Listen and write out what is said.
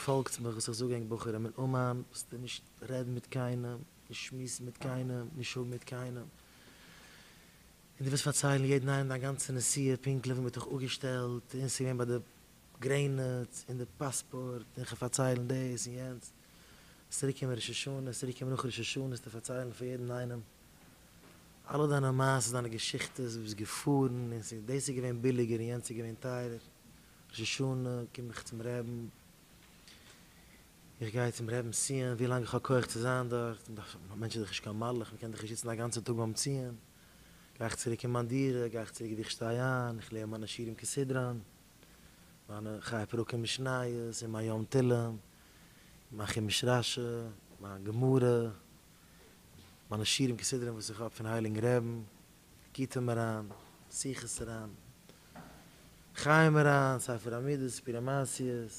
פאלגטס מיך וואס איך זאג ענק בחורים, אין אומאן זאלסטו נישט רעדן מיט קיינעם, נישט שמועסן מיט קיינעם, נישט האבן מיט קיינעם. און דו וועסט פארציילן יעדן איינעם דיין גאנצע נסיעה פונקטליך ווי מען האט דיך אפגעשטעלט, און ס'איז געווען ביי די גרעניץ, און די פאספארט, און כ'וועל פארציילן דאס און יענץ. וועסט צוריק קומען ראש השנה, וועסט צוריק קומען נאך ראש השנה, וועסטו פארציילן פאר יעדן איינעם אלע דיינע מעשות, דיינע געשיכטעס, וואו ביסט געפארן, און ס'איז דאס איז געווען ביליגער און יענץ איז געווען טייערער. ראש השנה קום איך צום רעבן, איך גיי צום רעבנ'ס ציון ווי לאנג איך האב כח צו זיין דארט, א מענטש איז דאך נישט קיין מלאך, מען קען דאך נישט זיצן א גאנצע טאג ביים ציון, גיי איך צוריק אין מיין דירה, גיי איך צוריק וואו איך שטיי איין, איך לערן מיינע שיעורים כסדרן, מיינע חי פרקים משניות, און מיין יום תהלים, מיין חומש רשי, מיין גמרא, מיינע שיעורים כסדרן וואס איך האב פון הייליגן רעבן, ליקוטי מוהר"ן, שיחות הר"ן, חיי מוהר"ן, ספר המידות, סיפורי מעשיות.